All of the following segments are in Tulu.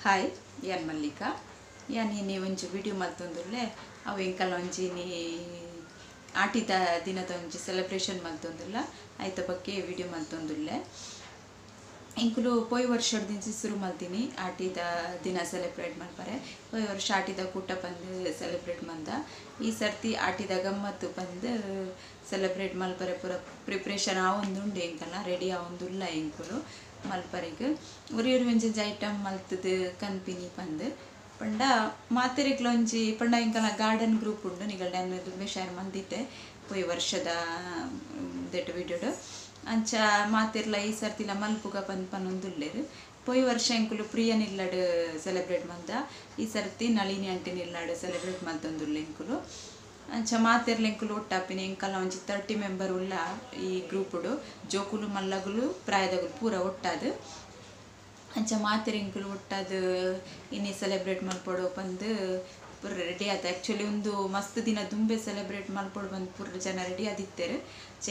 ಹಾಯ್ ಯಾನ್ ಮಲ್ಲಿಕಾ ಯಾನ್ ಇನಿ ಒಂಜಿ ವಿಡಿಯೋ ಮಲ್ತೊಂದುಲ್ಲೆ ಅವು ಎಂಕಲ್ನ ಒಂಜಿ ಇನಿ ಆಟಿದ ದಿನದ ಒಂಜಿ ಸೆಲೆಬ್ರೇಷನ್ ಮಲ್ತೊಂದುಲ್ಲ ಐತ ಬಗ್ಗೆ ವಿಡಿಯೋ ಮಲ್ತೊಂದುಲ್ಲೆ. ಎಂಕುಲು ಪೋಯಿ ವರ್ಷಡ್ದಿಂಚಿ ಶುರು ಮಲ್ತೀನಿ ಆಟಿದ ದಿನ ಸೆಲೆಬ್ರೇಟ್ ಮಲ್ಪರೆ. ಪೋಯಿ ವರ್ಷ ಆಟಿದ ಕೂಟ ಬಂದು ಸೆಲೆಬ್ರೇಟ್ ಮಂದ, ಈ ಸರ್ತಿ ಆಟಿದ ಗಮ್ಮತ್ತು ಬಂದು ಸೆಲೆಬ್ರೇಟ್ ಮಲ್ಪರೆ ಪೂರ ಪ್ರಿಪ್ರೇಷನ್ ಆವೊಂದುಂಡು ಎಂಕಲ್ನ ರೆಡಿ ಆವೊಂದುಲ್ಲ ಎಂಕುಲು ಮಲ್ಪರೆಗ್. ಒರಿ ಒರಿ ಒಂಜೊಂಜಿ ಐಟಮ್ ಮಲ್ತದು ಕನ್ಪಿನಿ ಪಂದು ಪಂಡ ಮಾತೆರೆಗ್ಲ ಒಂಜಿ ಪಂಡ ಎಂಕಲ್ನ ಗಾರ್ಡನ್ ಗ್ರೂಪ್ ಉಂಡು ನಿಗಲ್ನ ದುಂಬೆ ಶೇರ್ ಮಲ್ದಿತ್ತೆ ಪೋಯಿ ವರ್ಷದ ದೆಟ್ಟು ವಿಡಿಯೋಡು. ಅಂಚ ಮಾತೆರ್ಲ ಈ ಸರ್ತಿಲ ಮಲ್ಪುಗ ಪಂದ್ ಪನೊಂದುಲ್ಲೆರ್. ಪೋಯಿ ವರ್ಷ ಎಂಕುಲು ಪ್ರಿಯನಿಲ್ಲಡ್ ಸೆಲೆಬ್ರೇಟ್ ಮಲ್ದ, ಈ ಸರ್ತಿ ನಳಿನಿ ಆಂಟಿನಿಲ್ಲಡ್ ಸೆಲೆಬ್ರೇಟ್ ಮಲ್ತೊಂದುಲ್ಲೆ ಎಂಕುಲು. ಅಂಚ ಮಾತೆರ್ಲ ಎಂಕುಲು ಒಟ್ಟಾಪಿನಿ ಎಂಕಲ್ನ ಒಂಜಿ 30 ಮೆಂಬರ್ ಉಲ್ಲ ಈ ಗ್ರೂಪುಡು, ಜೋಕುಲು ಮಲ್ಲಗುಲು ಪ್ರಾಯದಗುಲು ಪೂರ ಒಟ್ಟಾದ್. ಅಂಚ ಮಾತೆರ್ ಎಂಕುಲು ಒಟ್ಟಾದ್ ಇನಿ ಸೆಲೆಬ್ರೇಟ್ ಮಲ್ಪೊಡು ಪಂದ್ ಪೂರ ರೆಡಿ ಆತ. ಆ್ಯಕ್ಚುಲಿ ಒಂದು ಮಸ್ತ್ ದಿನ ದುಂಬೆ ಸೆಲೆಬ್ರೇಟ್ ಮಲ್ಪೊಡು ಬಂದು ಪೂರ ಜನ ರೆಡಿ ಆದಿತ್ತೆರ್.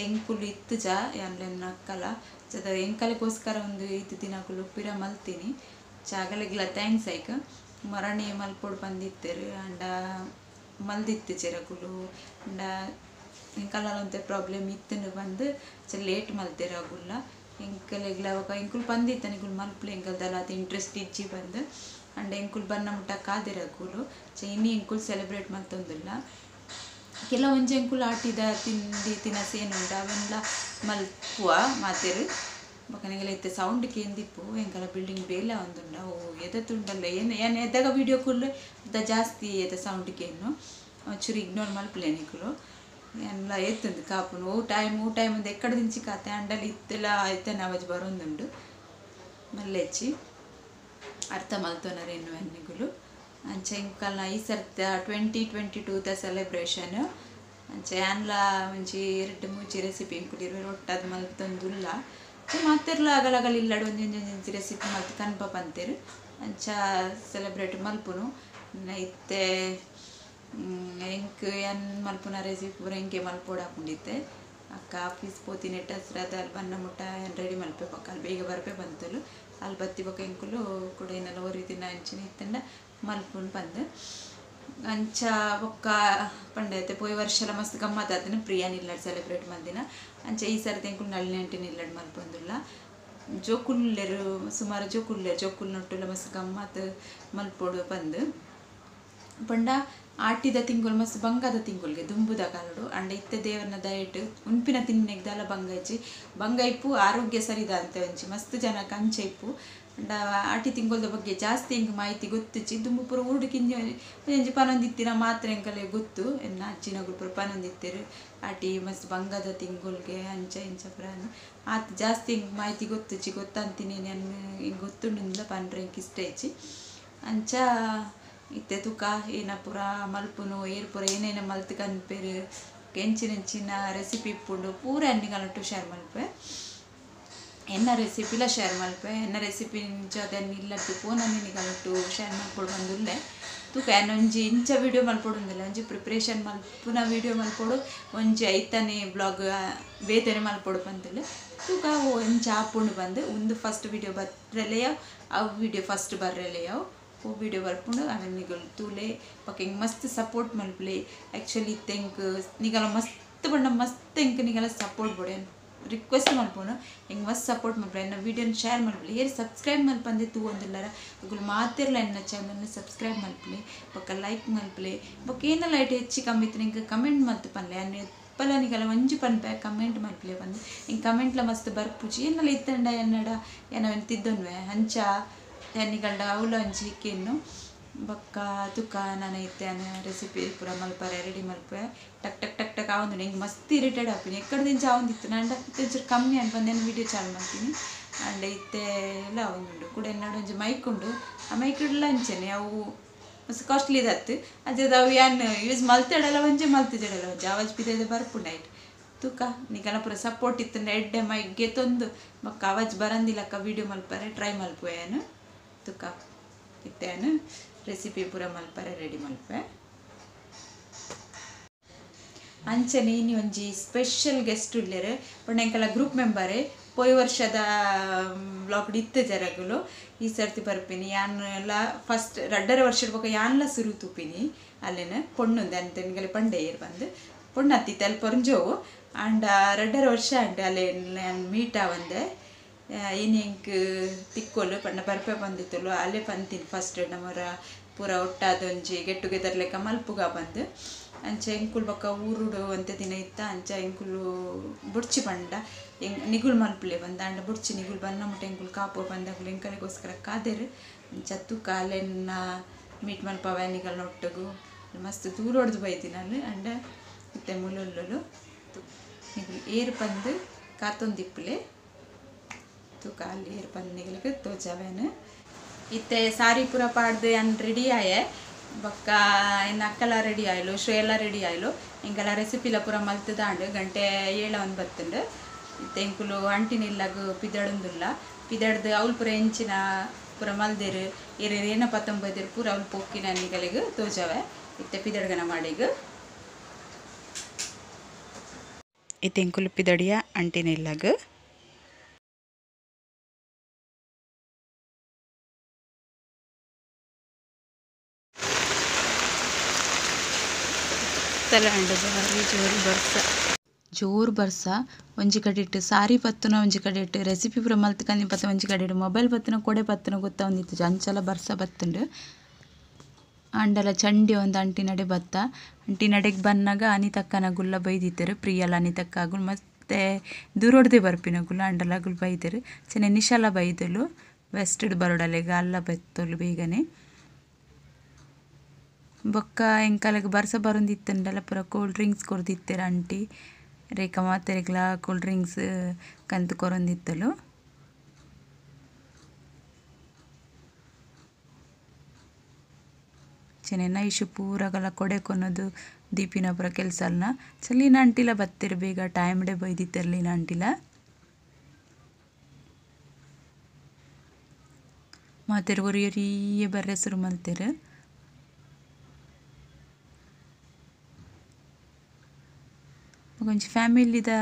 ಎಂಕುಲು ಇತ್ತುಜ ಯಾನ್ಲೆನ್ ಅಕ್ಕಲ ಚದ ಎಂಕಲೆಗೋಸ್ಕರ ಒಂದು ಇತ್ತು ದಿನಕುಲು ಪಿರ ಮಲ್ತೀನಿ. ಚಾಗಲೆಗ್ಲ thanks ಐಕ್ ಮರಣಿ ಮಲ್ಪೊಡು ಬಂದಿತ್ತೆರ್ ಅಂಡ ಮಲ್ದಿತ್ತು ಚೆರಕುಲು ಅಂಡ ಎಂಕಲಂತೆ ಪ್ರಾಬ್ಲಮ್ ಇತ್ತುಂಡು ಬಂದು ಚ ಲೇಟ್ ಮಲ್ತೇರು ಅಗುಲ್ಲ. ಎಂಕಲೆಗ್ಲ ಅವಾಗ ಎಂಕುಲು ಬಂದಿತ್ತ ಎಂಕುಲು ಮಲ್ಪಲೆ ಎಂಕಲ್ದಲ್ಲ ಅದು ಇಂಟ್ರೆಸ್ಟ್ ಇಜ್ಜಿ ಬಂದು ಅಂಡ ಎಂಕುಲು ಬನ್ನ ಮುಟ್ಟ ಕಾದಿರ ಅಗುಲು ಚ ಇನ್ನಿ ಎಂಕುಲು ಸೆಲೆಬ್ರೇಟ್ ಮಲ್ತೊಂದುಲ್ಲ. ಕೆಲವೊಂಜಿ ಎಂಕುಲು ಆಟಿದ ತಿಂಡಿ ತಿನಸು ಏನುಂಡು ಅವೆಲ್ಲ ಮಲ್ಪುವ ಮಾತೆರು. ಬೊಕ ಇತ್ತೆ ಸೌಂಡ್ ಕೇಂದಿಪ್ಪು ಎಂಕಲ ಬಿಲ್ಡಿಂಗ್ ಬೇಲೆ ಒಂದುಂಡು ಅವು ಎದತುಂಡಲ್ಲ ಏನು ಏನು ಎದ್ದಾಗ ವೀಡಿಯೋ ಕುಲ್ಲು ಅದ ಜಾಸ್ತಿ ಎದ ಸೌಂಡ್ ಕೇನು ಒಂಚೂರು ಇಗ್ನೋರ್ ಮಲ್ಪಲೆ ನಿಕುಲು. ಎಲ್ಲ ಎತ್ತುಂದು ಕಾಪುನು ಓ ಟೈಮ್ ಓ ಟೈಮ್ ಒಂದು ಎಕ್ಕಡ ದಿಂಚಿ ಕಾತೆ ಅಂಡಲ್ಲಿ ಇತ್ತೆಲ್ಲ ಇತ್ತನೆ ಅವಾಜ್ ಬರೋಂದುಂಡು ಮಲ್ಲೆಚ್ಚಿ ಅರ್ಥ ಮಲ್ತೊನರು ಎನ್ನು ಎನ್ನಿಗುಲು. ಅಂಚ ಎಂಕಲ್ನ ಈ ಸರ್ತ 2022 the celebration. ಅಂಚ ಯಾನ್ಲ ಒಂಜಿ 2 3 ರೆಸಿಪಿ ಎಂಕುಲು ಇರುವೆರ್ ಒಟ್ಟಾದ್ ಮಲ್ತೊಂದುಲ್ಲ. ಅಂಚ ಮಾತೆರ್ಲ ಅಗಲಗಲ ಇಲ್ಲಡ್ ಒಂಜೊಂಜೊಂಜಿ ರೆಸಿಪಿ ಮಲ್ತ್ ಕನ್ಪ ಪಂತೆರ್. ಅಂಚ ಸೆಲೆಬ್ರೇಟ್ ಮಲ್ಪುನು ಇತ್ತೆ ಎಂಕ್ ಯಾನ್ ಮಲ್ಪುನ ರೆಸಿಪಿ ಪೂರ ಎಂಕೆ ಮಲ್ಪೊಡಾಪುಂಡಿತ್ತೆ. ಅಕ್ಕ ಆಫೀಸ್ ಪೋತಿನ ಹಸ್ರಾದ ಅಲ್ಲಿ ಬನ್ನ ಮುಟ್ಟ ಯಾನ್ ರೆಡಿ ಮಲ್ಪೆ ಬೊಕ್ಕ ಅಲ್ಲಿ ಬೇಗ ಬರ್ಪೆ ಬಂತಲು ಅಲ್ಲಿ ಬತ್ತಿ ಬೊಕ್ಕ ಎಂಕುಲು ಕೂಡ ಏನೆಲ್ಲ ಒರಿ ದಿನ ಅಂಚಿನ ಇತ್ತಂಡ ಮಲ್ಪುನು ಪಂದ್. ಅಂಚ ಬೊಕ್ಕ ಪಂಡೈತೆ ಪೋಯಿ ವರ್ಷಲ ಮಸ್ತ್ ಗಮ್ಮತ್ ಆತನ ಪ್ರಿಯಾ ನಿಲ್ಲಡ್ ಸೆಲೆಬ್ರೇಟ್ ಮಲ್ದಿನ. ಅಂಚ ಈ ಸರ್ತಿ ಎಂಕುಲು ನಳಿನಿ ಆಂಟಿ ನಿಲ್ಲಡ್ ಮಲ್ಪೊಂದುಲ್ಲ. ಜೋಕುಲ್ಲೆರು ಸುಮಾರು ಜೋಕುಲ್ಲೆರು ಜೋಕುಲ್ನೊಟ್ಟುಲ ಮಸ್ತ್ ಗಮ್ಮತ್ ಮಲ್ಪೊಡು ಪಂದ್. ಪಂಡ ಆಟಿದ ತಿಂಗೊಲು ಮಸ್ತ್ ಬಂಗಾದ ತಿಂಗೊಲ್ಗೆ ದುಂಬುದ ಕಾಲಡು ಅಂಡ ಇತ್ತೆ ದೇವರನ ದಯಟ್ ಉನ್ಪಿನ ತಿನ್ನೆಗ್ ದಾಲ ಬಂಗ ಇಜ್ಜಿ ಬಂಗ ಇಪ್ಪು ಆರೋಗ್ಯ ಸರಿದ ಅಂತ ಒಂಜಿ ಮಸ್ತ್ ಜನ ಕಂಚ ಇಪ್ಪು. ಅಂಡ ಆಟಿ ತಿಂಗೊಲ್ದ ಬಗ್ಗೆ ಜಾಸ್ತಿ ಎಂಕ್ ಮಾಹಿತಿ ಗೊತ್ತುಜ್ಜಿ. ದುಂಬು ಪೂರ ಊರುಡು ಕಿಂಜಿ ಒಂಜಿ ಪನೊಂದಿತ್ತಿನ ಮಾತ್ರ ಎಂಕಲೆ ಗೊತ್ತು. ಎನ್ನ ಅಜ್ಜಿನಗುಲು ಪೂರ ಪನೊಂದಿತ್ತೆರ್ ಆಟಿ ಮಸ್ತ್ ಬಂಗಾದ ತಿಂಗೊಲ್ಗೆ ಅಂಚ ಇಂಚ ಪೂರ ಆತ್ ಜಾಸ್ತಿ ಎಂಕ್ ಮಾಹಿತಿ ಗೊತ್ತುಜ್ಜಿ. ಗೊತ್ತಂತೀನಿ ನಾನು ಎಂಕ್ ಗೊತ್ತುಂಡುಂದ್ಲ ಪನ್ರೆ ಎಂಕ್ ಇಷ್ಟ ಇಜ್ಜಿ. ಅಂಚ ಇತ್ತೆ ತುಕ ಏನ ಪೂರ ಮಲ್ಪುನು ಏರ್ ಪೂರ ಏನೇನ ಮಲ್ತ್ ಕನ್ಪೆರ್ ಎಂಚಿನ ರೆಸಿಪಿ ಇಪ್ಪುಂಡು ಪೂರ ಎನ್ನಿಗಲಟ್ಟು ಶೇರ್ ಮಲ್ಪೆ. ಎನ್ನ ರೆಸಿಪಿಲ ಶೇರ್ ಮಲ್ಪೆ. ಎನ್ನ ರೆಸಿಪಿ ಇಂಚ ಅದನ್ನ ಇಲ್ಲದ್ದು ಫೋನನ್ನು ನಿಗಲಟ್ಟು ಶೇರ್ ಮಲ್ಪೊಡು ಬಂದುಲ್ಲೆ. ತುಕ ಒಂಜಿ ಇಂಚ ವೀಡಿಯೋ ಮಲ್ಪೊಡುಂದಿಲ್ಲ ಒಂಜಿ ಪ್ರಿಪ್ರೇಷನ್ ಮಲ್ಪುನ ವೀಡಿಯೋ ಮಲ್ಪೊಡು ಒಂಜಿ ಐತನೇ ಬ್ಲಾಗ್ ಬೇತನೆ ಮಲ್ಪೊಡು ಬಂದಿಲ್ಲ. ತುಕ ಒಂಜಿ ಆಪುಂಡು ಬಂದು ಒಂದು ಫಸ್ಟ್ ವೀಡಿಯೋ ಬರ್ರೆಲೆಯೋ ಅವು ವೀಡಿಯೋ ಫಸ್ಟ್ ಬರ್ರೆಲೆಯೋ ಓ ವೀಡಿಯೋ ಬರ್ಪುಂಡು ಆಮೇಲೆ ನಿಗಲು ತೂಲೆ ಬೊಕ ಎಂಕ್ ಮಸ್ತ್ ಸಪೋರ್ಟ್ ಮಲ್ಪಲೆ. ಆ್ಯಕ್ಚುಲಿ ಇತ್ತೆ ಎಂಕ್ ನಿಗಲ ಮಸ್ತ್ ಪಂಡ ಮಸ್ತ್ ಎಂಕ್ ನಿಗಲ ಸಪೋರ್ಟ್ ಬೋಡು ರಿಕ್ವೆಸ್ಟ್ ಮಲ್ಪುನು ಎಂಕ್ ಮಸ್ತ್ ಸಪೋರ್ಟ್ ಮಲ್ಪಲೆ. ಎನ್ನ ವೀಡಿಯೋನ ಶೇರ್ ಮಲ್ಪಲೆ ಏರ್ ಸಬ್ಸ್ಕ್ರೈಬ್ ಮಲ್ಪಂದೆ ತೂವೊಂದುಲ್ಲಾರ ಅಗುಲು ಮಾತೆರ್ಲ ಎನ್ನ ಚಾನಲ್ನ ಸಬ್ಸ್ಕ್ರೈಬ್ ಮಲ್ಪಲೆ ಬೊಕ ಲೈಕ್ ಮಲ್ಪಲೆ ಬೊಕ ಏನಲ್ಲ ಐಟ್ ಹೆಚ್ಚು ಕಮ್ಮಿ ಇತ್ತು ಎಂಕ್ ಕಮೆಂಟ್ ಮಲ್ತ್ ಪನ್ಲೆ. ಯಾನ್ ಎಪ್ಪಲ ನಿಗಲ ಒಂಜಿ ಪನ್ಪೆ ಕಮೆಂಟ್ ಮಲ್ಪಲೆ ಬಂದು ಎಂಕ್ ಕಮೆಂಟ್ಲ ಮಸ್ತ್ ಬರ್ಪುಜಿ ಏನಲ್ಲ ಇತ್ತಂಡ ಎನ್ನಡ ಏನೋ ತಿದ್ದೊನ್ವೆ ಅಂಚ ಎನ್ನಿಗಲ್ಡ ಅವಲ ಒಂಜಿ ಕೆನ್ನು ಬೊಕ್ಕ ತುಕ ನಾನು ಇತ್ತೆ ರೆಸಿಪಿ ಪೂರ ಮಲ್ಪರೆ ರೆಡಿ ಮಲ್ಪೆ ಟಕ್ ಟಕ್ ಟಕ್ ಟಕ್ ಆವೊಂದುಂಡು. ಎಂಕ್ ಮಸ್ತ್ ಇರಿಟೇಟ್ ಆಪಿನಿ ಎಕ್ಕಡ ದಿಂಚ ಆವೊಂದಿತ್ತು ನಂಡ ಒಂಚೂರು ಕಮ್ಮಿ ಅನ್ಪಂದು ನಾನು ವೀಡಿಯೋ ಚಾಲು ಮಲ್ತೀನಿ. ಅಂಡ ಇತ್ತೆ ಎಲ್ಲ ಆವೊಂದುಂಡು. ಕೂಡ ಎನ್ನಡ ಒಂಜಿ ಮೈಕ್ ಉಂಡು ಆ ಮೈಕ್ ಇಡ್ಲ ಅಂಚನೆ ಅವು ಮಸ್ತ್ ಕಾಸ್ಟ್ಲಿ ದತ್ತು ಅಂಚದ ಅವು ಯಾನ್ ಯೂಸ್ ಮಲ್ತೆಡಲ ಒಂಜಿ ಮಲ್ತಿಜಡಲ ಒಂಜಿ ಆವಾಜ್ ಪಿದೈದ ಬರ್ಪುಂಡು ಐಟ್. ತುಕ ನಿಗಲ ಪೂರ ಸಪೋರ್ಟ್ ಇತ್ತಂಡ ಎಡ್ಡೆ ಮೈಕ್ಗೆ ತೊಂದು ಬೊಕ್ಕ ಆವಾಜ್ ಬರಂದಿಲಕ್ಕ ವೀಡಿಯೋ ಮಲ್ಪರೆ ಟ್ರೈ ಮಲ್ಪುವೆ ಯಾನ್. ತುಕ ಇತ್ತೆ ಯಾನ್ ರೆಸಿಪಿ ಪೂರ ಮಲ್ಪರೆ ರೆಡಿ ಮಲ್ಪೆ. ಅಂಚನೆ ಇನಿ ಒಂಜಿ ಸ್ಪೆಷಲ್ ಗೆಸ್ಟ್ ಉಲ್ಲೆರ್ ಪಂಡ ಎಂಕಲ ಗ್ರೂಪ್ ಮೆಂಬರೇ ಪೋಯಿ ವರ್ಷದ ಬ್ಲಾಗ್ ಇತ್ತೆ ಜರಗುಲು ಈ ಸರ್ತಿ ಬರ್ಪಿನಿ ಯಾನ್ಲ ಫಸ್ಟ್ ರಡ್ಡರ ವರ್ಷದ ಬೊಕ ಯಾನ್ಲ ಸುರು ತೂಪಿನಿ ಅಲ್ಲೇನ ಪೊಣ್ಣುಂದೆ ಅಂತ ನಿಗಲೆ ಪಂಡೆ ಏರ್ ಬಂದು ಪೊಣ್ಣತ್ತಿ ಅಲ್ಲಿ ಪೊರಂಜೋವು ಆಂಡ ರಡ್ಡರ ವರ್ಷ ಅಂಡ್ ಅಲ್ಲೇ ನಾನು ಮೀಟ್ ಆವಂದೆ ಇನಿ ಎಂಕ್ ತಿಕ್ಕೋಲು ಪಂಡ ಬರ್ಪೆ ಬಂದಿತ್ತಲು ಅಲ್ಲೇ ಪಂತೀನಿ ಫಸ್ಟ್ ನಮ್ಮರ ಪೂರ ಒಟ್ಟಾದೊಂಜಿ ಗೆಟ್ ಟುಗೆದರ್ ಲೆಕ್ಕ ಮಲ್ಪುಗ ಬಂದು ಅಂಚ ಎಂಕುಲು ಬೊಕ್ಕ ಊರುಡು ಒಂತೆ ದಿನ ಇತ್ತ ಅಂಚ ಎಂಕುಲು ಬುಡ್ಚಿ ಪಂಡ ಎಂಕ್ ನಿಗುಲ್ ಮಲ್ಪುಲೆ ಬಂದ ಅಂಡ ಬುಡ್ಚಿ ನಿಗುಲ್ ಬನ್ನ ಮುಟ್ಟ ಎಂಕುಲು ಕಾಪು ಬಂದಾಗುಲು ಎಂಕಲೆಗೋಸ್ಕರ ಕಾದೆರ್ ಅಂಚ ತೂಕ ಅಲ್ಲೆನ್ನ ಮೀಟ್ ಮಲ್ಪವ ನಿಗಲ್ನ ಒಟ್ಟುಗು ಮಸ್ತ್ ದೂರ ಹೊಡೆದು ಬೈದಿನಾಲ್ ಅಂಡ ಇತ್ತೆ ಮುಲುಲ್ಲುಲು ನಿಗುಲು ಏರ್ ಪಂದು ಕಾತೊಂದಿಪ್ಪುಲೆ ತೂಕ ಅಲ್ಲಿ ಏರ್ ಪಂದು ನಿಗಲಿಗೆ ತೋಜಾವೇನು ಇತ್ತೆ ಸಾರಿ ಪೂರ ಪಾಡ್ದು ಯಾನ್ ರೆಡಿ ಆಯೆ ಬೊಕ್ಕ ಎನ್ನ ಅಕ್ಕಲ ರೆಡಿ ಆಯ್ಲು ಶ್ರೇಯಲ ರೆಡಿ ಆಯ್ಲು ಎಂಕೆಲ್ಲ ರೆಸಿಪಿಲ ಪೂರ ಮಲ್ತದಾಂಡು ಗಂಟೆ 7 ಒಂದು ಬತ್ತುಂಡು ಇತ್ತೆ ಎಂಕುಲು ಅಂಟಿನಿಲ್ಲಾಗ ಪಿದಡುಂದುಲ್ಲ ಪಿದಡ್ದು ಅವ್ಲು ಪೂರ ಎಂಚಿನ ಪೂರ ಮಲ್ದೆರು ಏರೇರು ಏನ ಪತ್ತೊಂಬೈದೆರು ಪೂರ ಅವ್ಲು ಪೊಕ್ಕಿನ ನಿಗಲಿಗೆ ತೋಜಾವೆ ಇತ್ತೆ ಪಿದಡ್ಗನ ಮಾಡಿಗ ಇತ್ತೆ ಎಂಕುಲು ಪಿದಡಿಯ ಅಂಟಿನಿಲ್ಲಾಗ ಬಾರಿ ಜೋರು ಬರ್ಸ ಜೋರು ಬರ್ಸ ಒಂಜಿ ಕಡೆ ಸಾರಿ ಪತ್ತುನ ಒಂಜಿ ಕಡೆ ರೆಸಿಪಿ ಪೂರ ಮಲ್ತ್ ಪತ್ತ ಒಂಜಿ ಕಡೆ ಮೊಬೈಲ್ ಪತ್ತುನ ಕೊಡೆ ಪತ್ತುನ ಗೊತ್ತಾವೊಂದಿತ್ತು ಅಂಚಲ ಬರ್ಸ ಬತ್ತುಂಡು ಆಂಡಲ ಚಂಡಿ ಒಂದು ಅಂಟಿನಡೆ ಬತ್ತ ಅಂಟಿನಡೆಗೆ ಬನ್ನಾಗ ಅನಿತಕ್ಕನ ಗುಲ್ಲ ಬೈದಿತ್ತರು ಪ್ರಿಯಲ ಅನಿತಕ್ಕ ಅಗುಲ್ ಮತ್ತೆ ದೂರೊಡ್ದೆ ಬರ್ಪಿನ ಗುಲ್ಲ ಅಂಡಲ ಅಗುಲ್ ಬೈದರು ಚೆನ್ನ ನಿಶಾಲ ಬೈದಲು ವೆಸ್ಟೆಡ್ ಬರೋಡಲೆಗ ಅಲ್ಲ ಬತ್ತೊಲು ಬೇಗನೆ ಬೊಕ್ಕ ಎಂಕಲಗ್ ಬರ್ಸ ಬರೊಂದಿತ್ತುಂಡಲ ಪೂರ ಕೋಲ್ಡ್ ಡ್ರಿಂಕ್ಸ್ ಕೊರ್ದಿತ್ತೆರ್ ಆಂಟಿ ರೇಖಾ ಮಾತೆರೆಗ್ಲ ಕೋಲ್ಡ್ ಡ್ರಿಂಕ್ಸ್ ಕಂತ್ ಕೊರೊಂದಿತ್ತಲು ಚೆನ್ನ ನೈಶು ಪೂರಗಲ ಕೊಡೆ ಕೊನೊದು ದೀಪಿನ ಪೂರ ಕೆಲಸ ಅಲ್ನ ಚಲಿನ ಆಂಟಿಲ ಬತ್ತೆರ್ ಬೇಗ ಟೈಮ್ ಡೆ ಬೈದಿತ್ತೆರ್ ಆಂಟಿಲ ಮಾತೆರ್ ಒರಿಯೊರಿಯೇ ಬರ್ರೆ ಸುರು ಮಲ್ತೆರ್ ಒಂಜಿ ಫ್ಯಾಮಿಲಿದ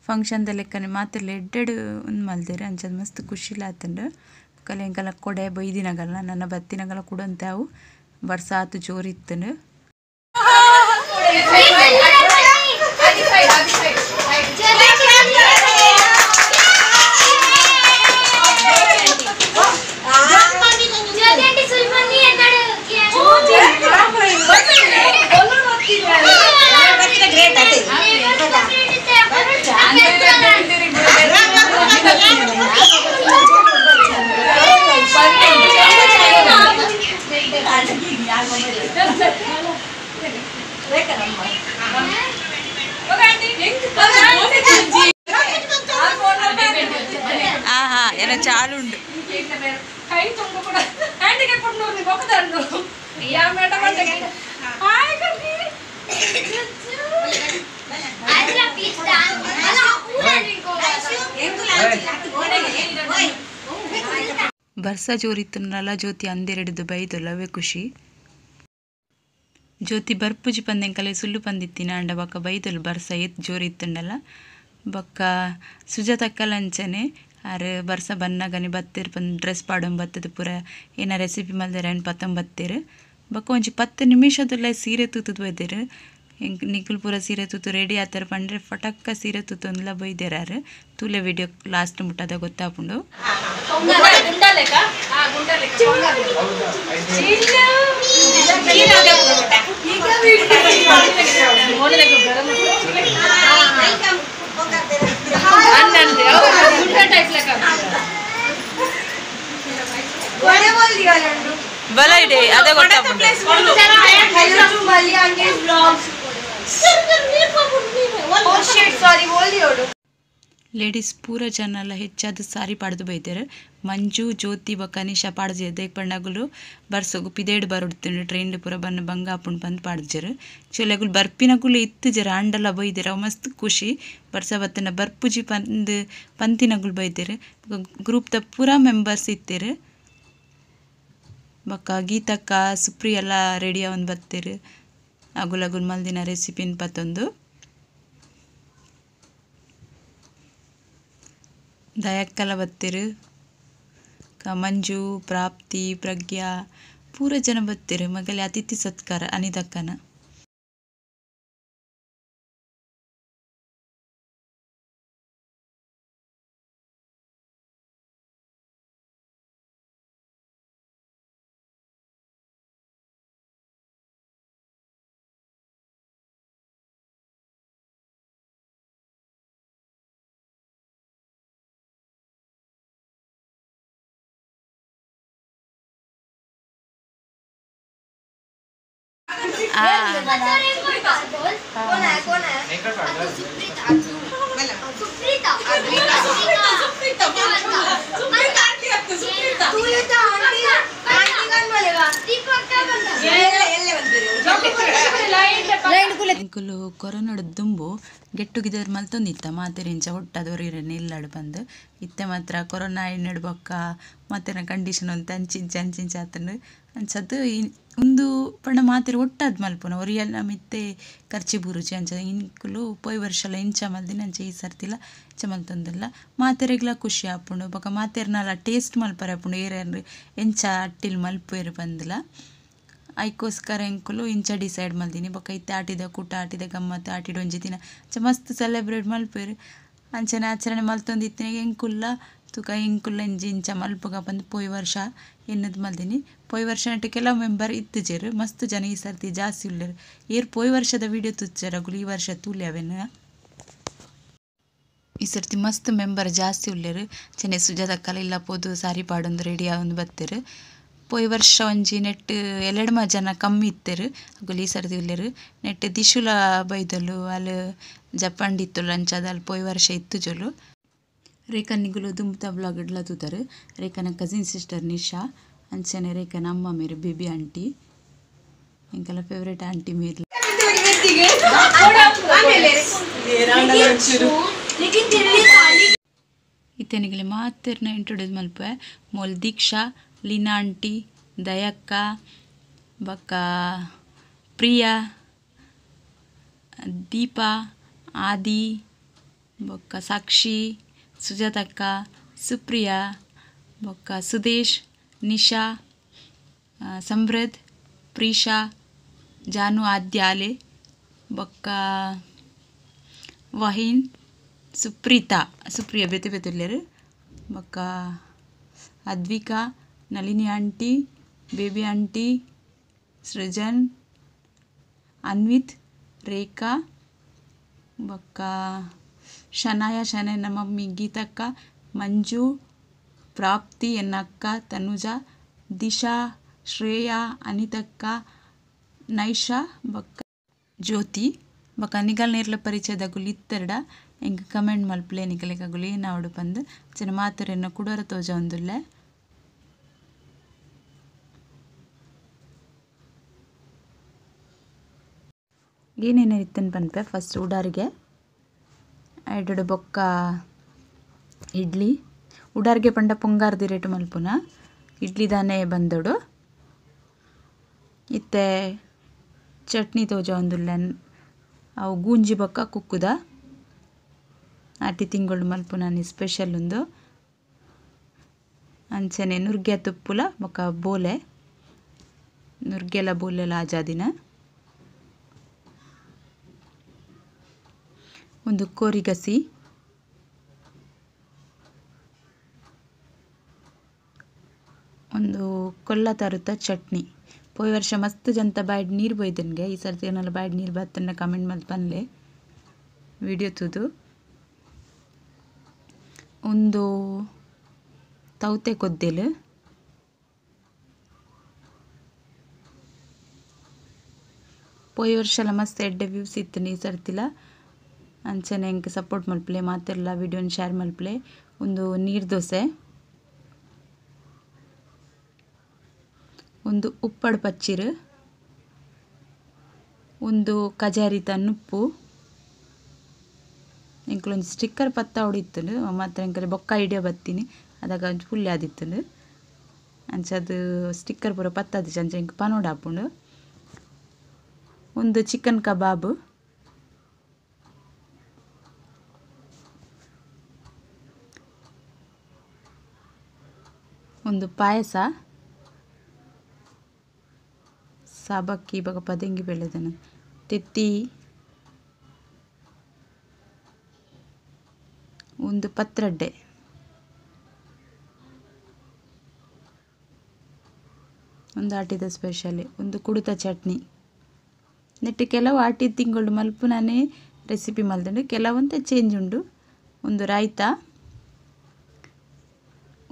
ಫಂಕ್ಷನ್ ದ ಲೆಕ್ಕನೆ ಮಾತೆರ್ಲ ಎಡ್ಡೆಡ್ ಉಂದು ಮಲ್ದೆರ್ ಅಂಚ ಮಸ್ತ್ ಖುಷಿಲ ಆತುಂಡು ಬೊಕ ಎಂಕಲ್ನ ಕೊಡೆ ಬೈದಿನಗಲ್ನ ನನ ಬತ್ತಿನಗಲ ಕುಡೊಂತೆ ಅವು ಬರ್ಸ ಆತು ಜೋರು ಇತ್ತುಂಡು ಚಾಲುಂಡು ಕೈ ತುಂಬ ಕೂಡ ಹ್ಯಾಂಡಿಗೆ ಕೊಟ್ಟು ಹೋಗದಂಡು ಯಾ ಮೇಡಮ್ ಹಾಯ್ ಕರ್ಗಿ ಬರ್ಸ ಜೋರಿತ್ತುನಲ್ಲ ಜ್ಯೋತಿ ಅಂದೆರಡಿದು ಬೈದೊಲ್ಲ ಅವೇ ಖುಷಿ ಜ್ಯೋತಿ ಬರ್ಪುಜಿ ಪಂದೆಂಕಲೆ ಸುಲ್ಲು ಪಂದಿತ್ತಿನ ಅಂಡ ಬೊಕ್ಕ ಬೈದೊಲು ಬರ್ಸ ಏತ್ ಜೋರಿತ್ತುಂಡಲ ಬೊಕ್ಕ ಸುಜಾತಕ್ಕಲ ಅಂಚನೆ ಆರ್ ಬರ್ಸ ಬನ್ನಗನೆ ಬತ್ತೆರ್ ಪಂದ್ ಡ್ರೆಸ್ ಪಾಡೊಂದು ಬತ್ತದ ಪೂರ ಏನ ರೆಸಿಪಿ ಮಲ್ದೆರ್ ಐನ್ ಪತ್ತೊಂಬತ್ತೆರ್ ಬೊಕ್ಕ ಒಂಜಿ 10 ನಿಮಿಷದಲ್ಲ ಸೀರೆ ತೂತುದು ಬೈದೆರ್ ನಿಕುಲು ಪೂರ ಸೀರೆ ತೂತು ರೆಡಿ ಆತರ ಪಂಡ್ರೆ ಫಟಕ್ಕ ಸೀರೆ ತೂತೊಂದುಲ ಬೈದೆರ್ ಆರ್ ತೂಲೆ ವಿಡಿಯೋ ಲಾಸ್ಟ್ ಮುಟ್ಟದ ಗೊತ್ತಾಪುಂಡು ಬಲ ಇದೆ ಅದೇ ಗೊತ್ತಾಪುಂಡು ಲೇಡೀಸ್ ಪೂರ ಜನ ಎಲ್ಲ ಹೆಚ್ಚಾದ ಸಾರಿ ಪಾಡ್ದು ಬೈದೆರ್ ಮಂಜು ಜ್ಯೋತಿ ಬೊಕ್ಕ ಅನಿಶಾ ಪಾಡ್ಜೆರ್ ದೇಕ್ ಪಂಡ ಅಗುಲು ಬರ್ಸೊಗು ಪಿದೇಡ್ ಬರೊಡ್ತುಂಡು ಟ್ರೈನ್ ಪೂರ ಬನ್ನ ಬಂಗ ಆಪುಂಡು ಪಂದ್ ಪಾಡ್ಜೆರ್ ಆಕ್ಚುಲಿ ಅಗುಲು ಬರ್ಪಿನಗುಲು ಇತ್ತುಜೆರ್ ಆಂಡಲ ಬೈದೆರ್ ಅವು ಮಸ್ತ್ ಖುಷಿ ಬರ್ಸ ಬತ್ತುಂಡ ಬರ್ಪುಜಿ ಪಂದ್ ಪಂತಿನಗುಲು ಬೈದೆರ್ ಗ್ರೂಪ್ ದ ಪೂರ ಮೆಂಬರ್ಸ್ ಇತ್ತೆರ್ ಬೊಕ್ಕ ಗೀತಕ್ಕ ಸುಪ್ರಿ ಎಲ್ಲ ರೆಡಿ ಆವೊಂದು ಬತ್ತೆರ್ ಅಗುಲು ಅಗುಲು ಮಲ್ದಿನ ರೆಸಿಪಿನ್ ಪತ್ತೊಂದು ದಯಕ್ಕಲ ಬತ್ತೆರು ಮಂಜು ಪ್ರಾಪ್ತಿ ಪ್ರಜ್ಞಾ ಪೂರ ಜನ ಬತ್ತೆರು ಮಗಲೆ ಅತಿಥಿ ಸತ್ಕಾರ ಅನಿತಕ್ಕನ. ಎಂಕುಲು ಕೊರೋನಾಡ್ ದುಂಬು ಗೆಟ್ ಟುಗೆದರ್ ಮಲ್ತೊಂದಿತ್ತ ಮಾತೆರಿಂಚ ಒಟ್ಟಾದ್ ಇಲ್ಲಡ್ ಬಂದು ಇತ್ತೆ ಮಾತ್ರ ಕೊರೋನಾ ಆಯಿನೆಡ್ ಬೊಕ್ಕ ಮಾತೆರ್ನ ಕಂಡೀಷನ್ ಒಂತೆ ಅಂಚಿಂಚ ಅಂಚಿಂಚ ಆತುಂಡು ಅಂಚದ್ ಉಂದು ಪಂಡ ಮಾತೆರ್ ಒಟ್ಟಾದ್ ಮಲ್ಪುನ ಒರಿಯನ ಮಿತ್ತೆ ಖರ್ಚಿ ಬೂರುಜಿ ಅಂಚ ಇಂಕುಲು ಪೋಯಿ ವರ್ಷಲ ಇಂಚ ಮಲ್ದಿನ ಅಂಚ ಈ ಸರ್ತಿಲ ಇಂಚ ಮಲ್ತೊಂದುಲ್ಲ ಮಾತೆರೆಗ್ಲ ಖುಷಿ ಆಪುಂಡು ಬೊಕ್ಕ ಮಾತೆರ್ನಲ ಟೇಸ್ಟ್ ಮಲ್ಪರೆ ಆಪುಂಡು ಏರೇರ್ ಎಂಚ ಅಟ್ಟಿಲ್ ಮಲ್ಪುವೆರ್ ಪಂದ್ಲ ಐಕೋಸ್ಕರ ಎಂಕುಲು ಇಂಚ ಡಿಸೈಡ್ ಮಲ್ದಿನಿ ಬೊಕ್ಕ ಇತ್ತೆ ಆಟಿದ ಕೂಟ ಆಟಿದ ಗಮ್ಮತ್ತು ಆಟಿಡ್ ಒಂಜಿ ದಿನ ಅಂಚ ಮಸ್ತ್ ಸೆಲೆಬ್ರೇಟ್ ಮಲ್ಪುವೆರ್ ಅಂಚನೆ ಆಚರಣೆ ಮಲ್ತೊಂದಿತ್ತಿನ ಎಂಕುಲ್ಲ ತುಕ ಎಂಕುಲ್ಲ ಇಂಚ ಇಂಚ ಮಲ್ಪುಗ ಪಂದ್ ಪೋಯಿ ವರ್ಷ ಎನ್ನುದು ಮಲ್ದಿನಿ. ಪೋಯಿ ವರ್ಷ ನೆಟ್ ಕೆಲವು ಮೆಂಬರ್ ಇತ್ತುಜೆರ್ ಮಸ್ತ್ ಜನ ಈ ಸರ್ತಿ ಜಾಸ್ತಿ ಉಲ್ಲೆರ್ ಏರ್ ಪೋಯಿ ವರ್ಷದ ವಿಡಿಯೋ ತೂತ್ಜೆರ್ ಅಗುಲು ಈ ವರ್ಷ ತೂಲೆ ಅವೆನ್. ಈ ಸರ್ತಿ ಮಸ್ತ್ ಮೆಂಬರ್ ಜಾಸ್ತಿ ಉಲ್ಲೆರ್ ಅಂಚನೆ ಸುಜಾತಕ್ಕಲ ಇಲ್ಲ ಪೋದು ಸಾರಿ ಪಾಡೊಂದು ರೆಡಿ ಆವೊಂದು ಬತ್ತೆರ್. ಪೋಯಿ ವರ್ಷ ಒಂಜಿ ನೆಟ್ ಎಲೆಡ್ಮ ಜನ ಕಮ್ಮಿ ಇತ್ತೆರ್ ಅಗುಲು ಈ ಸರ್ತಿ ಉಲ್ಲೆರ್ ನೆಟ್ ದಿಶುಲ ಬೈದೊಲು ಅಲ್ ಜಪಾನ್ ಇತ್ತೊಲು ಅಂಚಾದ್ ಅಲ್ ಪೋಯಿ ವರ್ಷ ಇತ್ತುಜೊಲು. ರೇಖಾ ನಿಗುಲು ದುಂಬುದ ವ್ಲಾಗ್ ಡ್ಲ ತೂತರ್ ರೇಖಾನ ಕಸಿನ್ ಸಿಸ್ಟರ್ ನಿಶಾ ಅಂಚನೆ ರೇಖಾನ ಅಮ್ಮ ಮೇರ್ ಬೇಬಿ ಆಂಟಿ ಎಂಕಲ ಫೇವರೇಟ್ ಆಂಟಿ ಮೇರ್. ಇತ್ತೆ ನಿಗಲೆ ಮಾತೆರ್ನ ಇಂಟ್ರೊಡ್ಯೂಸ್ ಮಲ್ಪುವೆ ಮೋಲ್ ದೀಕ್ಷಾ ಲೀನಾ ಆಂಟಿ ದಯಕ್ಕ ಬೊಕ್ಕ ಪ್ರಿಯಾ ದೀಪಾ ಆದಿ ಬೊಕ್ಕ ಸಾಕ್ಷಿ ಸುಜಾತಕ್ಕ ಸುಪ್ರಿಯಾ ಬೊಕ್ಕ ಸುದೇಶ್ ನಿಶಾ ಸಮೃದ್ಧ ಪ್ರೀಶಾ ಜಾನು ಆದ್ಯಾಲೆ ಬೊಕ್ಕ ವಹೀನ್ ಸುಪ್ರೀತಾ ಸುಪ್ರಿಯಾ ಬೇತೆ ಬೇತೆ ಉಲ್ಲೆರ್ ಬೊಕ್ಕ Advika Nalini aunty Baby aunty Srujan Anvith Rekha ಬೊಕ್ಕ ಶನಾಯ ಶನಯನ ಮಮ್ಮಿ ಗೀತಕ್ಕ ಮಂಜು ಪ್ರಾಪ್ತಿ ಎನ್ನಕ್ಕ ತನುಜಾ ದಿಶಾ ಶ್ರೇಯಾ ಅನಿತಕ್ಕ ನೈಷಾ ಬೊಕ್ಕ ಜ್ಯೋತಿ ಬೊಕ್ಕ ನಿಗಲ್ ನೇರ್ಲ ಪರಿಚಯದಗುಲು ಇತ್ತೆರ್ಡ ಎಂಕ್ ಕಮೆಂಟ್ ಮಲ್ಪುಲೆ ನಿಕಲೆಗ್ ಅಗುಲು ಏನಾವೊಡು ಪಂದ್ ಅಂಚನೆ ಮಾತೆರೆನ ಕುಡೊರ ತೋಜವೊಂದುಲ್ಲೆ. ಏನೇನು ಇತ್ತನ್ ಪನ್ಪೆ ಫಸ್ಟ್ ಉಡಾರಿಗೆ ಐಟೆಡ್ ಬೊಕ್ಕ ಇಡ್ಲಿ ಉಡಾರಿಗೆ ಪಂಡ ಪೊಂಗಾರ್ದಿ ರೇಟ್ ಮಲ್ಪುನ ಇಡ್ಲಿ ದಾನೆ ಬಂದೋಡು ಇತ್ತೆ ಚಟ್ನಿ ತೋಜವೊಂದುಲ್ಲೆ ಅವು ಗೂಂಜಿ ಬೊಕ್ಕ ಕುಕ್ಕುದ ಆಟಿ ತಿಂಗಳು ಮಲ್ಪುನ ಸ್ಪೆಷಲ್ ಉಂದು ಅಂಚನೆ ನುರ್ಗೆ ತುಪ್ಪುಲ ಬೊಕ್ಕ ಬೋಲೆ ನುರ್ಗೆಲ ಬೋಲೆಲ ಆಜಾದಿನ ಒಂದು ಕೋರಿಗಸಿ ಒಂದು ಕೊಲ್ಲ ತರುತ್ತ ಚಟ್ನಿ. ಪೋಯಿ ವರ್ಷ ಮಸ್ತ್ ಜಂತ ಬಾಯ್ಡ್ ನೀರು ಬೊಯ್ದನ್ಗೆ ಈ ಸರ್ತಿ ಏನೆಲ್ಲ ಬಾಯ್ಡ್ ನೀರು ಬತ್ತನ್ನ ಕಮೆಂಟ್ ಮಲ್ತ್ ಪನ್ಲೆ ವಿಡಿಯೋ ತೂದು. ಒಂದು ತೌತೆ ಕೊದ್ದೆಲು ಪೋಯಿ ವರ್ಷಲ ಮಸ್ತ್ ಎಡ್ಡೆ ವ್ಯೂಸ್ ಇತ್ತು ಈ ಸರ್ತಿಲ ಅಂಚನೆ ಎಂಕ್ ಸಪೋರ್ಟ್ ಮಲ್ಪುಲೆ ಮಾತೆರ್ಲ ವಿಡಿಯೋನ್ ಶೇರ್ ಮಲ್ಪುಲೆ. ಒಂದು ನೀರು ದೋಸೆ ಒಂದು ಉಪ್ಪಡ್ ಪಚ್ಚಿರು ಒಂದು ಕಜಾರಿತ ನುಪ್ಪು ಎಂಕುಲೊಂಜಿ ಸ್ಟಿಕ್ಕರ್ ಪತ್ತ ಹೊಡಿತ್ತುಂಡು ಮಾತ್ರ ಎಂಕಲೆ ಬೊಕ್ಕ ಐಡಿಯಾ ಬತ್ತೀನಿ ಅದಾಗ ಒಂಜಿ ಪುಲ್ಯ ಆದಿತ್ತುಂಡು ಅಂಚ ಅದು ಸ್ಟಿಕ್ಕರ್ ಪೂರ ಪತ್ತಾದಿಜಿ ಅಂಚ ಎಂಕ್ ಪನೋಡು ಆಪುಂಡು. ಒಂದು ಚಿಕನ್ ಕಬಾಬ್ ಒಂದು ಪಾಯಸ ಸಾಬಕ್ಕಿ ಬೊಕ ಪದೆಂಗಿ ಬೆಳೆದನ ತೆತ್ತಿ ಒಂದು ಪತ್ರಡ್ಡೆ ಒಂದು ಆಟಿದ ಸ್ಪೆಷಲ್ ಒಂದು ಕುಡುತ ಚಟ್ನಿ ನೆಟ್ಟು ಕೆಲವು ಆಟಿ ತಿಂಗಳು ಮಲ್ಪುನಾನೇ ರೆಸಿಪಿ ಮಲ್ದುಂಡು ಕೆಲವಂತೆ ಚೇಂಜ್ ಉಂಡು ಒಂದು ರಾಯ್ತ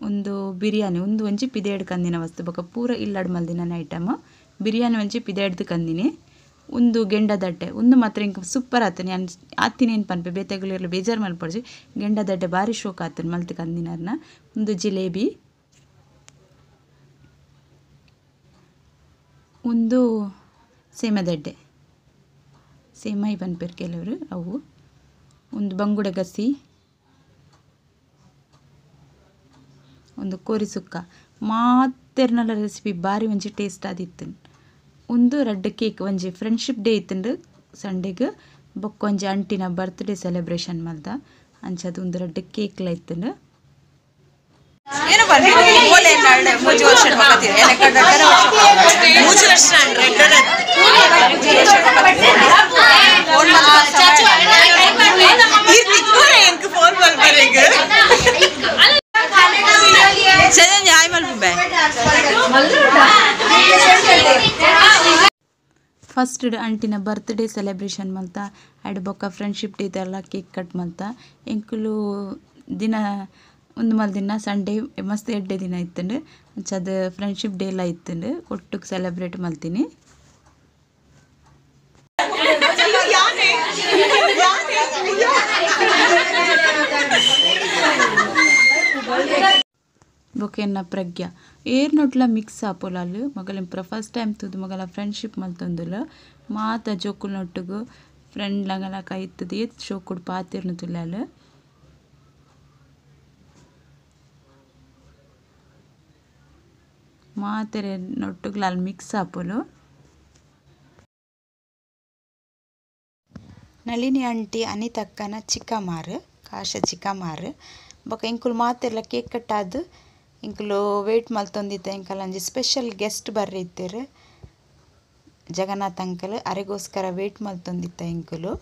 ಒಂದು ಬಿರಿಯಾನಿ ಒಂದು ಒಂಜಿ ಪಿದೇಡ್ ಕಂದಿನ ವಸ್ತು ಬೊಕ ಪೂರ ಇಲ್ಲಡ್ ಮಲ್ದಿನ ಐಟಮ್ ಬಿರಿಯಾನಿ ಒಂಜಿ ಪಿದೇಡ್ದು ಕಂದಿನಿ ಒಂದು ಗೆಂಡದಡ್ಡೆ ಒಂದು ಮಾತ್ರ ಇಂಕ್ ಸೂಪರ್ ಆತನೆ ಆತಿನೇನು ಪನ್ಪೆ ಬೇತೆಗುಲಿರ್ಲ ಬೇಜಾರು ಮಲ್ಪೊಡ್ಚಿ ಗೆಂಡದಡ್ಡೆ ಬಾರಿ ಶೋಕ್ ಆತನ ಮಲ್ತ್ ಕಂದಿನರ್ನ ಒಂದು ಜಿಲೇಬಿ ಒಂದು ಸೇಮದಡ್ಡೆ ಸೇಮೈ ಪನ್ಪೆರ್ ಕೆಲವರು ಅವು ಒಂದು ಬಂಗುಡೆ ಗಸಿ ಒಂದು ಕೋರಿ ಸುಕ್ಕ ಮಾತೆರ್ನಲ ರೆಸಿಪಿ ಬಾರಿ ಒಂಜಿ ಟೇಸ್ಟ್ ಆದಿತ್ತು ಒಂದು ರಡ್ಡ್ ಕೇಕ್ ಒಂಜಿ ಫ್ರೆಂಡ್ಶಿಪ್ ಡೇ ಇತ್ತುಂಡು ಸಂಡೇಗ್ ಬೊಕ್ಕ ಒಂಜಿ ಅಂಟಿನ ಬರ್ತ್ಡೇ ಸೆಲೆಬ್ರೇಷನ್ ಮಲ್ದ ಅಂಚದ ಒಂದು ರಡ್ಡ್ ಕೇಕ್ಲ ಇತ್ತುಂಡು ಏನು ಮೂಜಿ ವರ್ಷ ಮೂಜಿ ವರ್ಷ ಫಸ್ಟ್ ಅಂಟಿನ ಬರ್ತ್ಡೇ ಸೆಲೆಬ್ರೇಷನ್ ಮಲ್ತ ಆ್ಯಡ್ ಬೊಕ್ಕ ಫ್ರೆಂಡ್ಶಿಪ್ ಡೇ ಎಲ್ಲ ಕೇಕ್ ಕಟ್ ಮಲ್ತ ಎಂಕುಲು ದಿನ ಒಂದು ಮಲ್ ದಿನ ಸಂಡೇ ಮಸ್ತ್ ಎಡ್ಡೆ ದಿನ ಇತ್ತುಂಡು ಅಂಚ ಅದು ಫ್ರೆಂಡ್ಶಿಪ್ ಡೇ ಎಲ್ಲ ಇತ್ತುಂಡು ಒಟ್ಟುಗೆ ಸೆಲೆಬ್ರೇಟ್ ಮಲ್ತೀನಿ. ಬೊಕೆನ್ನ ಪ್ರಜ್ಞಾ ಏರ್ ನೊಟ್ಲ ಮಿಕ್ಸ್ ಆಪೊಲಾಲ್ ಮಗಲಿಂಪ್ರ ಫಸ್ಟ್ ಟೈಮ್ ತೂದು ಮಗಲ ಫ್ರೆಂಡ್ಶಿಪ್ ಮಲ್ತೊಂದುಲ್ಲ ಮಾತ ಜೋಕುಲ್ ನೊಟ್ಟುಗು ಫ್ರೆಂಡ್ ಲಗಲ ಕೈತದ ಏತ್ ಶೋಕುಡು ಪಾತಿರ್ನು ತುಲ್ಲಾಲ್. ಮಾತೆರೆ ನೊಟ್ಟುಗ್ಲ ಅಲ್ಲಿ ಮಿಕ್ಸ್ ಆಪೊಲು. ನಳಿನಿ ಆಂಟಿ ಅನಿತಕ್ಕನ ಚಿಕ್ಕಮಾರು ಕಾಶ ಚಿಕ್ಕಮಾರು ಬೊಕ ಎಂಕುಲು ಮಾತೆರ್ಲ ಕೇಕ್ ಕಟ್ಟಾದ್ ಎಂಕುಲು ವೇಟ್ ಮಲ್ತೊಂದಿತ್ತ ಎಂಕಲ್ ಒಂಜಿ ಸ್ಪೆಷಲ್ ಗೆಸ್ಟ್ ಬರ್ರೆ ಇತ್ತೆರ್ ಜಗನ್ನಾಥ್ ಅಂಕಲ್ ಅರೆಗೋಸ್ಕರ ವೇಟ್ ಮಲ್ತೊಂದಿತ್ತ ಎಂಕುಲು.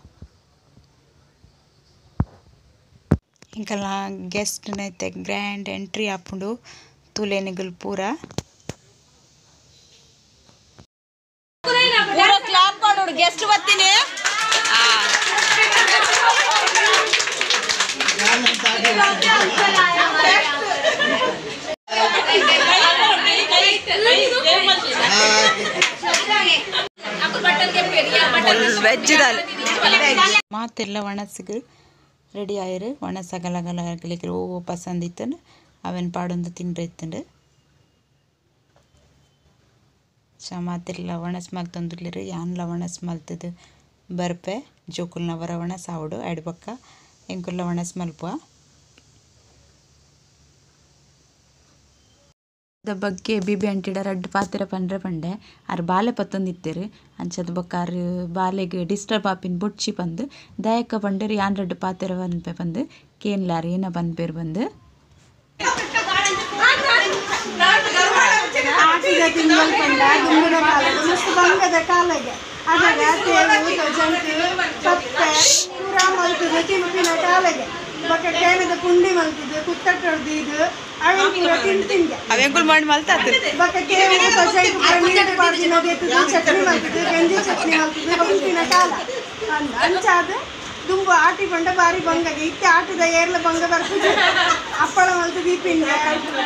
ಎಂಕಲ್ನ ಗೆಸ್ಟ್ ನೈತೆ ಗ್ರ್ಯಾಂಡ್ ಎಂಟ್ರಿ ಆಪುಂಡು ತೂಲೆನಿಗುಲು ಪೂರ ಪೂರ ಕ್ಲಾಪ್ ಮಾಡೋಡು ಗೆಸ್ಟ್ ಬರ್ತೀನಿ. ವೆಜ್ ದಾಲ್ ಮಾತೆಲ್ಲ ಒಣಸಿಗೆ ರೆಡಿ ಆಯಿರು ಒಣಸಗಲಗಲ ಓ ಪಸಂದ್ ಇತ್ತಂಡು ಅವೆನ್ ಪಾಡೊಂದು ತಿಂಡ್ರೆ ಇತ್ತಂಡು ಚ ಮಾತೆಲ್ಲ ಒಣಸ್ ಮಲ್ತೊಂದುಲ್ಲೆರ್ ಯಾನ್ಲ ಒಣಸ್ ಮಲ್ತದು ಬರ್ಪೆ ಜೋಕುಲ್ನ ವರ ಒಣಸ್ ಆವೊಡು ಐಡ್ ಬೊಕ್ಕ ಎಂಕುಲ್ಲ ಒಣಸ್ ಮಲ್ಪುವ. ದ ಬಗ್ಗೆ ಬಿಬಿ ಅಂಟಿಡ ರಡ್ಡ್ ಪಾತೆರ ಪಂಡ್ರೆ ಪಂಡೆ ಆರ್ ಬಾಲೆ ಪತ್ತೊಂದಿತ್ತೆರ್ ಅಂಚದ ಬೊಕ್ಕ ಆರ್ ಬಾಲೆಗ್ ಡಿಸ್ಟರ್ಬ್ ಆಪಿನ ಬೊಡ್ಚಿ ಪಂದ್ ದಯಕ ಪಂಡೆರ್ ಯಾನ್ ರಡ್ಡ್ ಪಾತೆರ ಪನ್ಪೆ ಪಂದ್ ಕೇನ್ಲಾರ್ ಏನ ಪನ್ಪೆರ್ ಬಂದು. ಆಟಿದ ತಿಂಗಳು ಪಂಡ ದುಂಬುದ ಕಾಲದ ಮಸ್ತ್ ಬಂಗದ ಕಾಲಗೆ ಅದಾಗ ತೇವು ತೊಜಂಕ್ ಪಪ್ಪೆ ಪೂರ ಮಲ್ತುದು ತಿನ್ಪಿನ ಕಾಲಗೆ ಬೊಕ್ಕ ಕೇನದ ಪುಂಡಿ ಮಲ್ತುದು ಕುತ್ತಟ್ಟೊಡ್ದು ಇದು ಅವೆನ್ ಪೂರ ತಿಂತಿಂಗೆ ಅವೆಂಕುಲು ಮಾಡಿ ಮಲ್ತ ಬೊಕ್ಕ ತೇವು ತೊಜಂಕ್ ಪೂರ ನೀರು ಪಾಡ್ದಿನ ದೆತ್ತುದು ಚಟ್ನಿ ಮಲ್ತುದು ಗಂಜಿ ಚಟ್ನಿ ಮಲ್ತುದು ತಿನ್ಪಿನ ಕಾಲ ಅಂಚಾದ ದುಂಬು ಆಟಿ ಪಂಡ ಬಾರಿ ಬಂಗಗೆ ಇತ್ತೆ ಆಟದ ಏರ್ಲ ಬಂಗ ಬರ್ಪುಜಿ ಅಪ್ಪಳ ಮಲ್ತು ದೀಪಿನಿ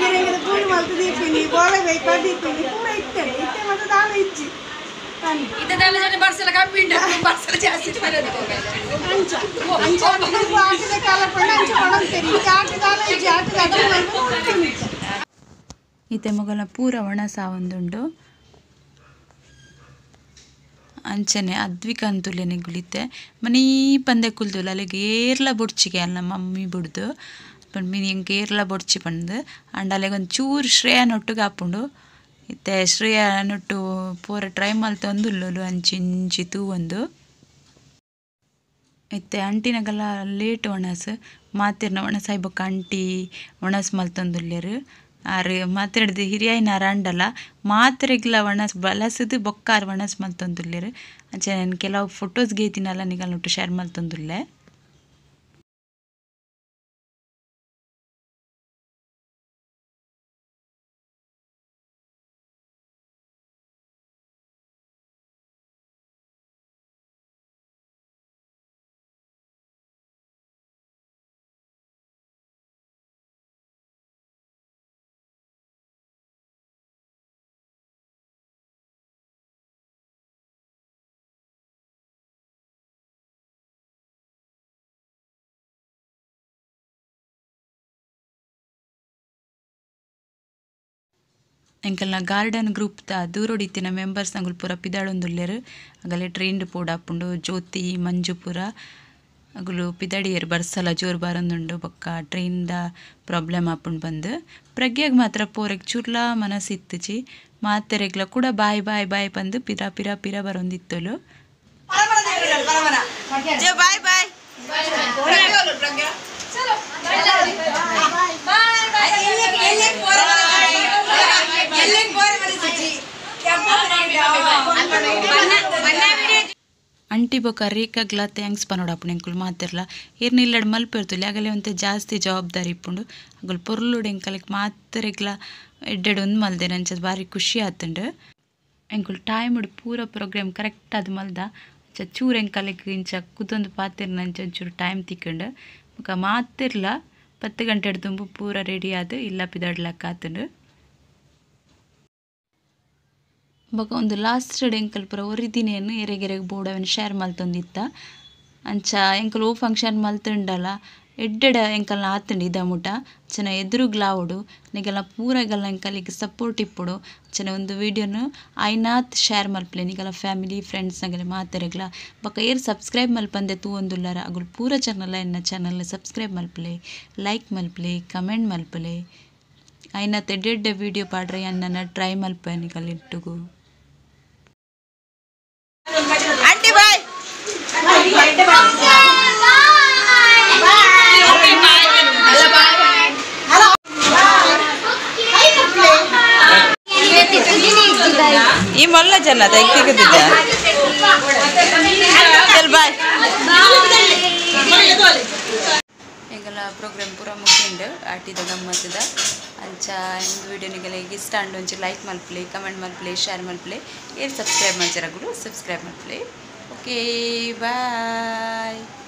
ಗಿರಂಗದ ಪೂಲು ಮಲ್ತು ದೀಪಿನಿ ಬೋಳೆ ಬೈಪ ದೀಪಿನಿ ಪೂರ ಇತ್ತೇನೆ ಇತ್ತೆ ಮತ್ತೆ ದಾಲ ಇಜ್ಜಿ ಅಂಚ ಅಂಚ ದುಂಬು ಆಟದ ಕಾಲ ಪಂಡ ಅಂಚ ಪಡಂತೇರಿ ಇತ್ತೆ ಆಟದಾಲ ಇಜ್ಜಿ ಆಟದ ಅಡುಗೆ ಮಲ್ಪುನ ಇಜ್ಜಿ. ಇತ್ತೆ ಮೊಗಲ ಪೂರ ಒಣಸ ಆವೊಂದುಂಡು ಅಂಚನೆ ಅದ್ವಿಕ ಅಂತುಲೆನೆ ಗುಳಿತೆ ಮನೀ ಪಂದೆ ಕುಲ್ದುಲ್ಲ ಅಲೆಗ್ ಏರ್ಲ ಬೊಡ್ಚಿಗೆ ಅಲ್ನ ಮಮ್ಮಿ ಬುಡ್ದು ಪಂಡ್ ಎಂಕ್ ಏರ್ಲ ಬೊಡ್ಚಿ ಪಂದ್ ಅಂಡ ಅಲೆಗ್ ಒಂಜಿ ಚೂರು ಶ್ರೇಯನೊಟ್ಟುಗು ಆಪುಂಡು. ಇತ್ತೆ ಶ್ರೇಯನೊಟ್ಟು ಪೂರ ಟ್ರೈ ಮಲ್ತೊಂದುಲ್ಲೊಲು ಅಂಚಿ ಇಂಚಿ ತೂವೊಂದು. ಇತ್ತೆ ಅಂಟಿನಗಲ ಲೇಟ್ ಒಣಸ್ ಮಾತೆರ್ನ ಒಣಸ್ ಆಯಿ ಬೊಕ್ಕ ಅಂಟಿ ಒಣಸ್ ಮಲ್ತೊಂದುಲ್ಲೆರ್. ಆರು ಮಾತೆರ್ದು ಹಿರಿಯಾಯಿನಾರ್ ಆಂಡಲ ಮಾತೆರೆಗ್ಲ ವಣಸ್ ಬಲಸುದು ಬೊಕ್ಕ ಆರು ವಣಸ್ ಮಲ್ತೊಂದುಲ್ಲೆರ್ ಅಂಚ ಯಾನ್ ಕೆಲವು ಫೋಟೋಸ್ ಗೇತಿನಲ ನಿಗಲ್ನೊಟ್ಟು ಶೇರ್ ಮಲ್ತೊಂದುಲ್ಲೆ. ಎಂಕಲ್ನ ಗಾರ್ಡನ್ ಗ್ರೂಪ್ ದ ದೂರೊಡಿತ್ತಿನ ಮೆಂಬರ್ಸ್ ನಂಗುಲ್ ಪೂರ ಪಿದಾಡೊಂದುಲ್ಲೆರ್ ಅಗಲೆ ಟ್ರೈನ್ ಪೋಡಾಪುಂಡು ಜ್ಯೋತಿ ಮಂಜು ಪೂರ ಅಗುಲು ಪಿದಾಡಿಯೆರ್ ಬರ್ಸಲ ಜೋರು ಬಾರೊಂದುಂಡು ಬೊಕ್ಕ ಟ್ರೈನ್ ದ ಪ್ರಾಬ್ಲಮ್ ಆಪುಂಡು ಬಂದು ಪ್ರಜ್ಞೆಗ್ ಮಾತ್ರ ಪೋರೆಗ್ ಚೂರ್ಲಾ ಮನಸ್ಸು ಇತ್ತುಜಿ ಮಾತೆರೆಗ್ಲ ಕೂಡ ಬಾಯ್ ಬಾಯ್ ಬಾಯ್ ಬಂದು ಪಿರ ಪಿರ ಪಿರ ಬರೊಂದಿತ್ತಲು. ಬಾಯ್ ಬಾಯ್ ಅಂಟಿ ಬೊಕ ರೇಖಾಗ್ಲ thanks ಪನೊಡಾಪುಂಡು ಎಂಕುಲು ಮಾತೆರ್ಲ ಏರ್ನ ಇಲ್ಲಡ್ ಮಲ್ಪಿರ್ತುಲಿ ಅಗಲೆ ಒಂತೆ ಜಾಸ್ತಿ ಜವಾಬ್ದಾರಿ ಇಪ್ಪುಂಡು ಅಗುಲು ಪೊರ್ಲುಡು ಎಂಕಲೆಗ್ ಮಾತೆರೆಗ್ಲ ಎಡ್ಡೆಡ್ ಉಂದು ಮಲ್ದೆರ್ ಅಂಚ ಬಾರಿ ಖುಷಿ ಆತುಂಡು. ಎಂಕುಲು ಟೈಮ್ ಪೂರ ಪ್ರೋಗ್ರಾಮ್ ಕರೆಕ್ಟ್ ಆದ್ ಮಲ್ದ ಅಂಚ ಚೂರು ಎಂಕಲೆಗ್ ಇಂಚ ಕುದೊಂದು ಪಾತೆರ್ನ ಅಂಚ ಒಂಚೂರು ಟೈಮ್ ತಿಕ್ಕುಂಡು ಬೊಕ ಮಾತೆರ್ಲ 10 ಗಂಟೆಡ್ ದುಂಬು ಪೂರ ರೆಡಿ ಆದ್ ಇಲ್ಲ ಪಿದಾಡ್ಲಕ್ಕ ಆತುಂಡು. ಬೊಕ ಒಂದು ಲಾಸ್ಟ್ ಎಂಕಲ್ ಪೂರ ಒರಿದಿನೇನು ಎರೆಗೆರೆಗ್ ಬೋಡು ಅವೆನ್ ಶೇರ್ ಮಲ್ತೊಂದಿತ್ತ ಅಂಚ ಎಂಕುಲು ಓ ಫಂಕ್ಷನ್ ಮಲ್ತುಂಡಲ ಎಡ್ಡೆಡ ಎಂಕಲ್ನ ಆತುಂಡು ಇದ ಮುಟ ಅಂಚನೆ ಎದುರುಗ್ಲಾವೊಡು ನಿಗಲ್ನ ಪೂರಗಲ್ನ ಎಂಕಲಿಗ್ ಸಪೋರ್ಟ್ ಇಪ್ಪೊಡು ಅಂಚನೆ ಒಂದು ವೀಡಿಯೋನು ಆಯ್ನಾತ್ ಶೇರ್ ಮಲ್ಪುಲೆ ನಿಗಲ ಫ್ಯಾಮಿಲಿ ಫ್ರೆಂಡ್ಸ್ ನಗಲೆ ಮಾತೆರೆಗ್ಲ ಬೊಕ ಏರ್ ಸಬ್ಸ್ಕ್ರೈಬ್ ಮಲ್ಪಂದೆ ತೂವೊಂದುಲ್ಲರ ಅಗುಲು ಪೂರ ಚಾನಲ್ ಎನ್ನ ಚಾನಲ್ ಸಬ್ಸ್ಕ್ರೈಬ್ ಮಲ್ಪುಲೆ ಲೈಕ್ ಮಲ್ಪುಲೆ ಕಮೆಂಟ್ ಮಲ್ಪುಲೆ ಆಯ್ನಾತ್ ಎಡ್ಡೆಡ್ಡೆ ವೀಡಿಯೋ ಪಾಡ್ರೆ ಎನ್ನನ ಟ್ರೈ ಮಲ್ಪೆ ನಿಗಲಿಟ್ಟುಗು. ಆಂಟಿ ಬಾಯ್ ಈ ಮೊಲ್ಲ ಜನ ತೆಗ್ದಿದ್ದ ಚಲ್ ಬಾಯ್. ಎಂಕಲ್ನ ಪ್ರೋಗ್ರಾಮ್ ಪೂರ ಮುಗಿಂಡು ಆಟಿದ ಗಮ್ಮತ್ತದ ಅಂಚ ಇಂದು ವಿಡಿಯೋ ನಿಗಲ ಇಷ್ಟ ಅಂಡು ಒಂಚಿ ಲೈಕ್ ಮಲ್ಪುಲೆ ಕಮೆಂಟ್ ಮಲ್ಪುಲೆ ಶೇರ್ ಮಲ್ಪುಲೆ ಏರ್ ಸಬ್ಸ್ಕ್ರೈಬ್ ಮಲ್ಚರಗುಲು ಸಬ್ಸ್ಕ್ರೈಬ್ ಮಲ್ಪುಲೆ. Okay bye.